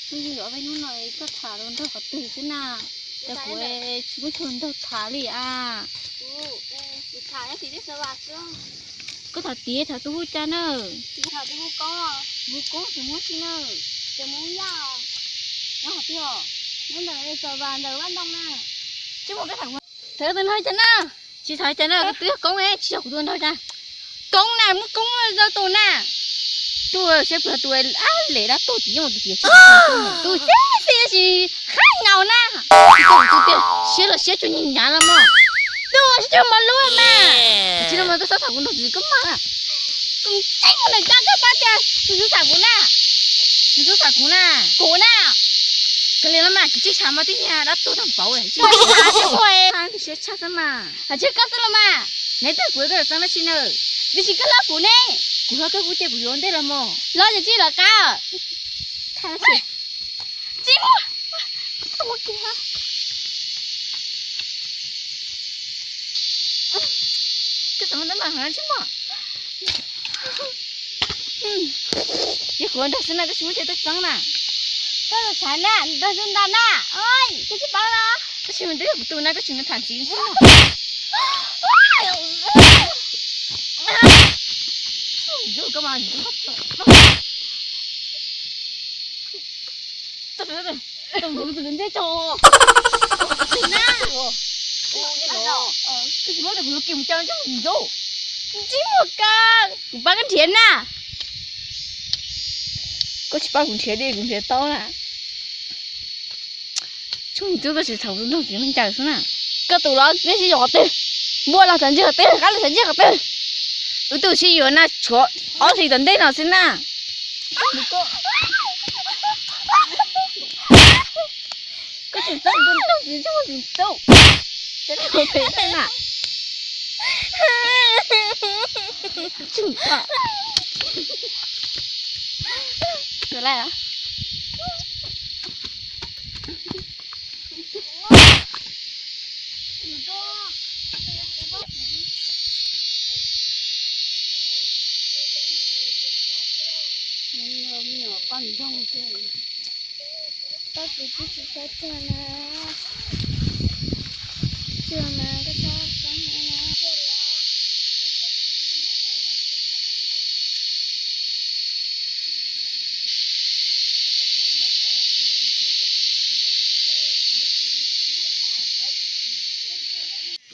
Kuv yuav ua hnub no koj tham los nrog qhov twg xwb na? Cas kuv tsis muaj chaw nrog tham li a. Koj tham tiag, tham tus hu cas na? Hu Koob, tus muab si na. Ces mus yaj nyob qhov twg os? Nyob ntawm Xav Vas ntawm vaj ntoo na. Tsis muaj koj tham kuv, tham tus nraug cas na? Tsis tham cas na, twb yog Koob, tsis yog kuv tus nraug cas. Koob na, muab Koob rau tus na. Tus siab pwg tus ab lem dab tuag tim mus tus tias tsis tus xib xib si qhaib nkaus na. Tus tias siab los siab tsuas nyiag nyav los mas. Tus siab tsuas mos lub mas. Tsis los mas koj txhob tham kuv nraug txiv koj mas. Kuv tseem mus nws koj koj pab tias tus xub tham kuv na. Tus xub tham kuv na. Kuv na. Kawg li los mas kuv tsis tham mas tib niag dab tuag tag pauv. Tsis muaj siab tshaj xwb mas. Hais tsis koj xwb los mas. Neb twg kuv koj txeeb dab tsi na? Tiam sis koj hlob kuv ne. Kuv hlob koj kuv ces kuv yuav ntej los mos. Hlob ces tsis los qab. Tsis muaj. Koj txeeb ntawm no tsis muaj. Yog kuv nrog xwb na, koj tsis muaj chaw tuaj txeeb na. Koj los xav na, nrog xwb ntag na. Koj tsis paub los? Koj tsis mus twb yog kuv tus na, koj tsis mus tham ntxiv xwb. Tsis muaj koj, kuv pab koj nrhiav na. Koj tsis pab kuv nrhiav li kuv nrhiav tau na. Tsis muaj tus koj tsis txhob tus nraug txiv neej cas xwb na. Koj tus los neb sib yuav qhov twg? Npua los xav ntsib qhov twg, qab los xav ntsib qhov twg? Wb tus sib yuav na tshuav ob hlis tom ntej no xwb na. Koj tsis txeeb tus nraug txiv tsis muaj tus txeeb. Koj tsis txeeb na. Tsis muaj. Koj kwv tij tsis txhob tuag na. Tuag mas koj txhob txeeb na.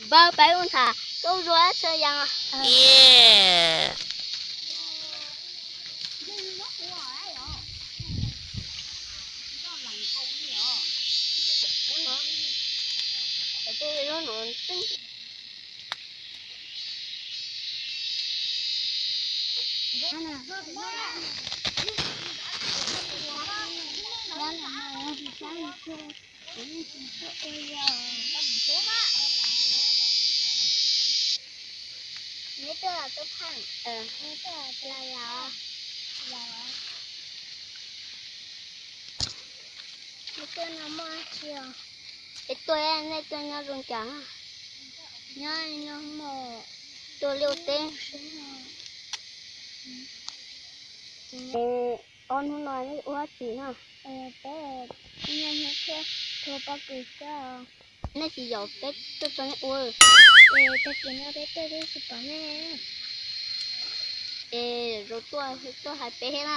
Npawg, peb mus tham koj zuag txhua yam. Neb tuaj los tuaj pheej, neb tuaj los yos, yos. Neb tuaj no muaj tsi os? Es tuaj, nej tuaj nyob zoo cas? Nyob no mus, tuaj liaj teb. Ob hnub no nej ua dab tsi no? Peb nyob nyob thiab thua pob kws xwb. Nej tsis yaum peb tuaj tso nej ua. Es tag kis no peb tuaj twb tsis pom nej. Es zaum tuaj tuaj hais peb thiab na.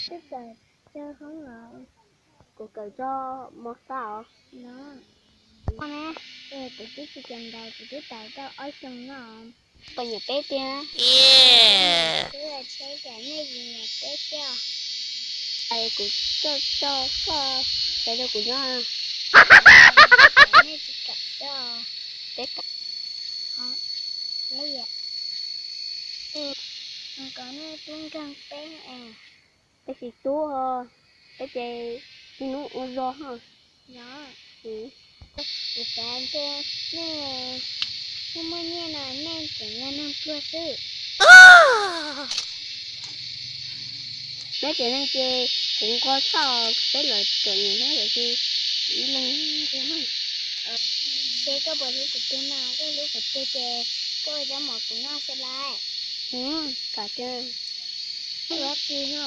Twb txawm caw hoob los. Kuv kawm txog mos xab os. No, kuv twb tsis kawm ntawv, kuv twb tawm tau ob xyoos no. Koj nyiam peb tiag. Twb tsheb cam nej tsis nyiam peb thiab. Es kuv coj coj koj sawv rau kuv nyob. Nej tsis kam coj. Peb kam. Lawm, kom nej tub nkeeg peb es. Peb tsis tub, peb ces ib hnub ua zog ho. Kuv xav ntshe nej muaj muaj nyiaj no nej tseem yog neeg pluag xwb. Peb tsev neeg ces kuv nquag txhoj peb lawv tseem nyiam thiab lawm ces ib leeg nquag na. Seb koj puas hlub kuv tug no, koj hlub kuv tug ces koj ua zaub mov kuv noj seb lawm. Kam tiag. Ua kis no.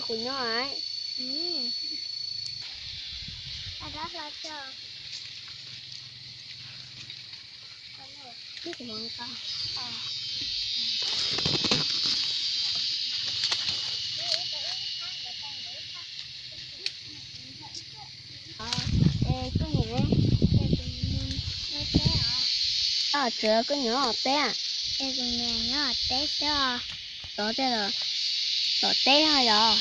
rau kuv nyob. Tsuas koj nyob teb, teb xwb os. Tom teb no yog?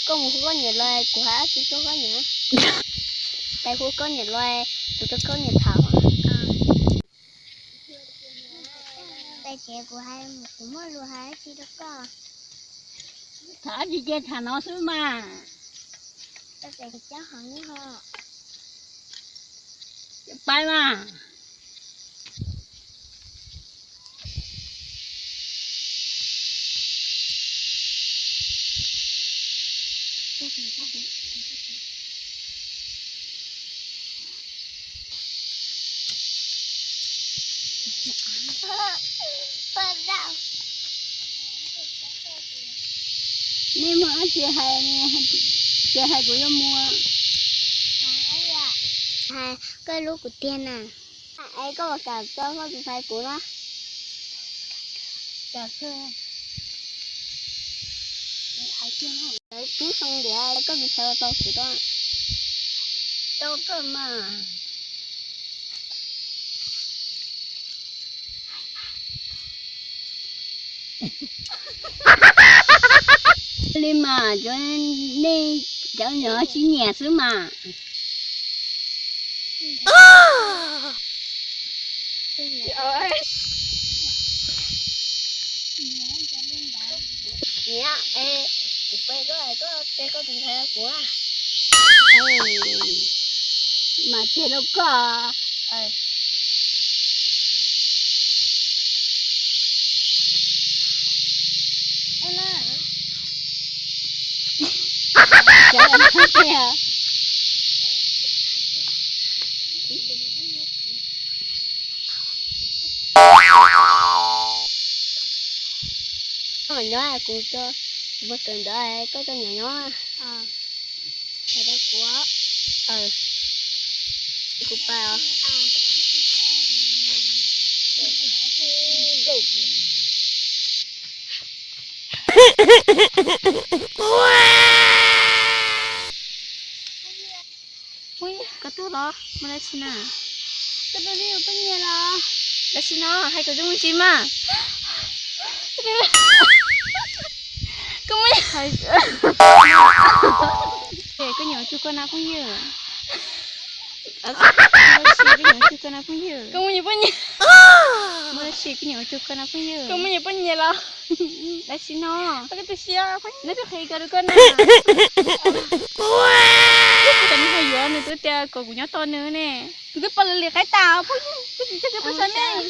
Koj mus hu koj niam los kuv hais dab tsi rau koj niam. Pais hu koj niam los, kuv rau koj niam tham. Pais ces kuv hais, kuv muaj lus hais dab tsi rau koj. Tham dab tsi ces tham no xwb mas. Pais mas. Nej muaj dab tsi hais, ces hais kuv yuav mus. Hais koj hlub kuv tiag na. Es koj puas kam tso koj tus ntxhais kuv na? Kam kawg. Tib xyoo ntiav koj tus ntxhais tau kuv tau. Tau kawg mas. Li mas cov, nej cov nyuam tsis nyiam xwb mas. Niam, es kuv pe koj, koj pe koj tus ntxhais kuv. Mas ceg rau koj. Koj mam nyob, kuv, kuv mus kawm ntawv, koj coj niam nyob. Hais rau kuv. Kuv pais os. Koj tuag los muaj dab tsi na? Koj tuag li, koj nyiam los? Dab tsi no, hais kom zoo tsis mas. Koj muaj, koj nyiam ua tug koj na phooj ywg? Koj muaj nyiam poj niam? Muaj dab tsi koj nyiam ua tug koj na phooj ywg? Koj muaj nyiam poj niam los? Dab tsi no? Koj tu siab, neb twb qhia koj rau koj na. Kuv twb hais yuav nws, twb tias kom kuv nyob tos nws ne. Kuv twb pom lawv li qaib tas phooj ywg, twb tsis txog kev pab txhawb neej.